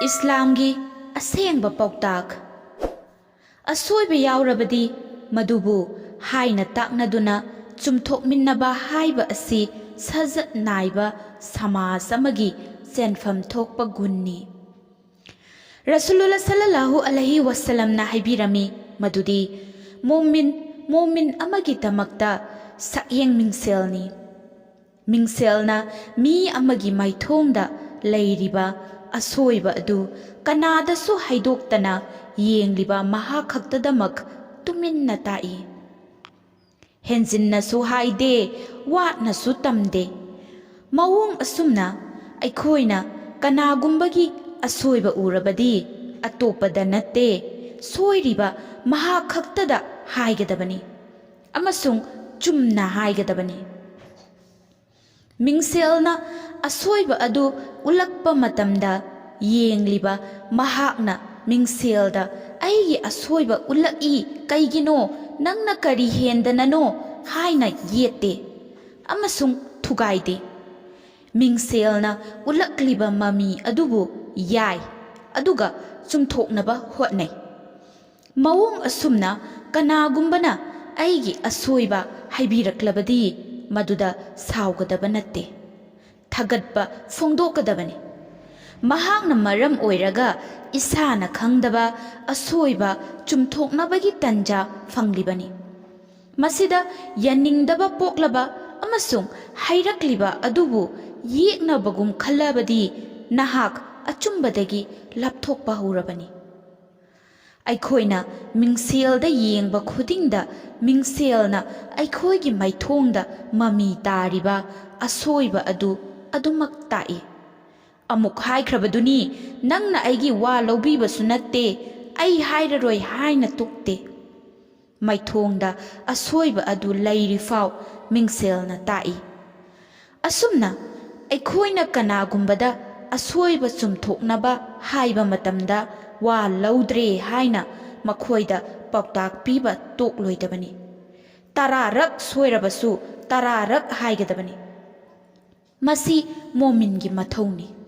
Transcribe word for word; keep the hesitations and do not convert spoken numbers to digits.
ꯏꯁꯂꯥꯝꯒꯤ ꯑꯁꯦꯡꯕ ꯄꯥꯎꯇꯥꯛ꯫ ꯑꯁꯣꯏꯕ ꯌꯥꯎꯔꯕꯗꯤ ꯃꯗꯨꯕꯨ ꯍꯥꯏꯅ ꯇꯥꯛꯅꯗꯨꯅ ꯆꯨꯝꯊꯣꯛꯃꯤꯟꯅꯕ ꯍꯥꯏꯕ ꯑꯁꯤ ꯁꯖꯠ ꯅꯥꯏꯕ ꯁꯃꯥꯖ ꯑꯃꯒꯤ ꯆꯦꯟꯐꯝ ꯊꯣꯛꯄ ꯒꯨꯟꯅꯤ꯫ ꯔꯁꯨꯂꯨꯜꯂꯥ ꯁꯜꯂꯜꯂꯥꯍꯨ ꯑꯂꯩꯍꯤ ꯋꯁꯜꯂꯝꯅ ꯍꯥꯏꯕꯤꯔꯝꯃꯤ ꯃꯗꯨꯗꯤ ꯃꯣꯃꯤꯟ, ꯃꯣꯃꯤꯟ ꯑꯃꯒꯤꯗꯃꯛꯇ ꯁꯛꯌꯦꯡ ꯃꯤꯡꯁꯦꯜꯅꯤ꯫ ꯃꯤꯡꯁꯦꯜꯅ ꯃꯤ ꯑꯃꯒꯤ ꯃꯥꯏꯊꯣꯡꯗ ꯂꯩꯔꯤꯕ ꯑꯁꯣꯏꯕ ꯑꯗꯨ ꯀꯅꯥꯗꯁꯨ ꯍꯥꯏꯗꯣꯛꯇꯅ ꯌꯦꯡꯂꯤꯕ ꯃꯍꯥꯛ ꯈꯛꯇꯗꯃꯛ ꯇꯨꯃꯤꯟꯅ ꯇꯥꯛꯏ꯫ ꯍꯦꯟꯖꯤꯟꯅꯁꯨ ꯍꯥꯏꯗꯦ, ꯋꯥꯠꯅꯁꯨ ꯇꯝꯗꯦ꯫ ꯃꯑꯣꯡ ꯑꯁꯨꯝꯅ ꯑꯩꯈꯣꯏꯅ ꯀꯅꯥꯒꯨꯝꯕꯒꯤ ꯑꯁꯣꯏꯕ ꯎꯔꯕꯗꯤ ꯑꯇꯣꯞꯄꯗ ꯅꯠꯇꯦ, ꯁꯣꯏꯔꯤꯕ ꯃꯍꯥꯛ ꯈꯛꯇꯗ ꯍꯥꯏꯒꯗꯕꯅꯤ ꯑꯃꯁꯨꯡ ꯆꯨꯝꯅ ꯍꯥꯏꯒꯗꯕꯅꯤ꯫ ꯃꯤꯡꯁꯦꯜꯅ ꯑꯁꯣꯏꯕ ꯑꯗꯨ ꯎꯠꯂꯛꯄ ꯃꯇꯝꯗ ꯌꯦꯡꯂꯤꯕ ꯃꯍꯥꯛꯅ ꯃꯤꯡꯁꯦꯜꯗ "ꯑꯩꯒꯤ ꯑꯁꯣꯏꯕ ꯎꯠꯂꯛꯏ, ꯀꯩꯒꯤꯅꯣ? ꯅꯪꯅ ꯀꯔꯤ ꯍꯦꯟꯗꯅꯅꯣ?" ꯍꯥꯏꯅ ꯌꯦꯠꯇꯦ ꯑꯃꯁꯨꯡ ꯊꯨꯒꯥꯏꯗꯦ꯫ ꯃꯤꯡꯁꯦꯜꯅ ꯎꯠꯂꯛꯂꯤꯕ ꯃꯃꯤ ꯑꯗꯨꯕꯨ ꯌꯥꯏ, ꯑꯗꯨꯒ ꯆꯨꯝꯊꯣꯛꯅꯕ ꯍꯣꯠꯅꯩ꯫ ꯃꯑꯣꯡ ꯑꯁꯨꯝꯅ ꯀꯅꯥꯒꯨꯝꯕꯅ ꯑꯩꯒꯤ ꯑꯁꯣꯏꯕ ꯍꯥꯏꯕꯤꯔꯛꯂꯕꯗꯤ ꯃꯗꯨꯗ ꯁꯥꯎꯒꯗꯕ ꯅꯠꯇꯦ, ꯊꯥꯒꯠꯄ ꯐꯣꯡꯗꯣꯛꯀꯗꯕꯅꯤ꯫ ꯃꯍꯥꯛꯅ ꯃꯔꯝ ꯑꯣꯏꯔꯒ ꯏꯁꯥꯅ ꯈꯪꯗꯕ ꯑꯁꯣꯏꯕ ꯆꯨꯝꯊꯣꯛꯅꯕꯒꯤ ꯇꯟꯖꯥ ꯐꯪꯂꯤꯕꯅꯤ꯫ ꯃꯁꯤꯗ ꯌꯥꯅꯤꯡꯗꯕ ꯄꯣꯛꯂꯕ ꯑꯃꯁꯨꯡ ꯍꯥꯏꯔꯛꯂꯤꯕ ꯑꯗꯨꯕꯨ ꯌꯦꯛꯅꯕꯒꯨꯝ ꯈꯜꯂꯕꯗꯤ ꯅꯍꯥꯛ ꯑꯆꯨꯝꯕꯗꯒꯤ ꯂꯥꯞꯊꯣꯛꯄ ꯍꯧꯔꯕꯅꯤ꯫ ꯑꯩꯈꯣꯏꯅ ꯃꯤꯡꯁꯦꯜꯗ ꯌꯦꯡꯕ ꯈꯨꯗꯤꯡꯗ ꯃꯤꯡꯁꯦꯜꯅ ꯑꯩꯈꯣꯏꯒꯤ ꯃꯥꯏꯊꯣꯡꯗ ꯃꯃꯤ ꯇꯥꯔꯤꯕ ꯑꯁꯣꯏꯕ ꯑꯗꯨ ꯑꯗꯨꯃꯛ ꯇꯥꯛꯏ꯫ ꯑꯃꯨꯛ ꯍꯥꯏꯈ꯭ꯔꯕꯗꯨꯅꯤ, "ꯅꯪꯅ ꯑꯩꯒꯤ ꯋꯥ ꯂꯧꯕꯤꯕꯁꯨ ꯅꯠꯇꯦ, ꯑꯩ ꯍꯥꯏꯔꯔꯣꯏ" ꯍꯥꯏꯅ ꯇꯣꯛꯇꯦ꯫ ꯃꯥꯏꯊꯣꯡꯗ ꯑꯁꯣꯏꯕ ꯑꯗꯨ ꯂꯩꯔꯤꯐꯥꯎ ꯃꯤꯡꯁꯦꯜꯅ ꯇꯥꯛꯏ꯫ ꯑꯁꯨꯝꯅ ꯑꯩꯈꯣꯏꯅ ꯀꯅꯥꯒꯨꯝꯕꯗ ꯑꯁꯣꯏꯕ ꯆꯨꯝꯊꯣꯛꯅꯕ ꯍꯥꯏꯕ ꯃꯇꯝꯗ ꯋꯥ ꯂꯧꯗ꯭ꯔꯦ ꯍꯥꯏꯅ ꯃꯈꯣꯏꯗ ꯄꯥꯎꯇꯥꯛ ꯄꯤꯕ ꯇꯣꯛꯂꯣꯏꯗꯕꯅꯤ꯫ ꯇꯔꯥꯔꯛ ꯁꯣꯏꯔꯕꯁꯨ ꯇꯔꯥꯔꯛ ꯍꯥꯏꯒꯗꯕꯅꯤ꯫ ꯃꯁꯤ ꯃꯣꯃꯤꯟꯒꯤ ꯃꯊꯧꯅꯤ꯫